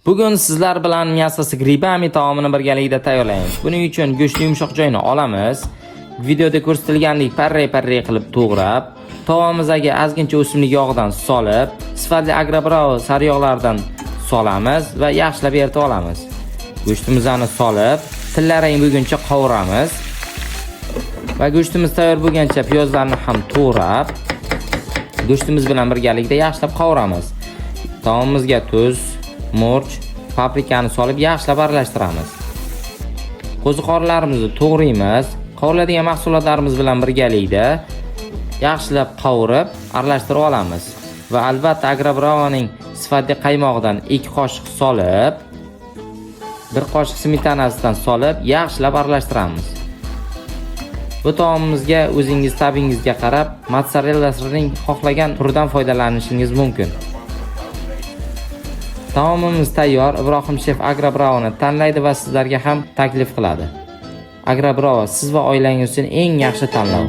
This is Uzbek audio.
Bugun sizlar bilan мясо с грибами taomini birgalikda tayyorlaymiz. Buning uchun go'shtni yumshoq joyini olamiz. Videoda ko'rsatilgandek parray-parray qilib to'g'rab, tovamizga ozgincha o'simlik yog'idan solib, sifatli Agrobravo sariyog'lardan solamiz va yaxshilab eritib olamiz. Go'shtimizni solib, tillarang bo'lguncha qovuramiz. Va go'shtimiz tayyor bo'lgancha piyozlarni ham to'g'rab, go'shtimiz bilan birgalikda yaxshilab qovuramiz. Taomimizga tuz, murch, paprikani solib yaxshilab aralashtiramiz. Qo'ziqorinlarimizni to'g'raymiz. Qovuriladigan mahsulotlarimiz bilan birgalikda yaxshilab qovurib, aralashtirib olamiz. Va albatta Agrobravoning sifatli qaymog'idan 2 qoshiq solib, 1 qoshiq smetanasidan solib, yaxshilab aralashtiramiz. Bu taomimizga o'zingiz ta'bingizga qarab mozzarella sirining xohlagan turidan foydalanishingiz mumkin. Taomimiz tayyor. Ibrohim shef Agrobravoni tanlaydi va sizlarga ham taklif qiladi. Agrobravo siz va oilangiz uchun eng yaxshi tanlov.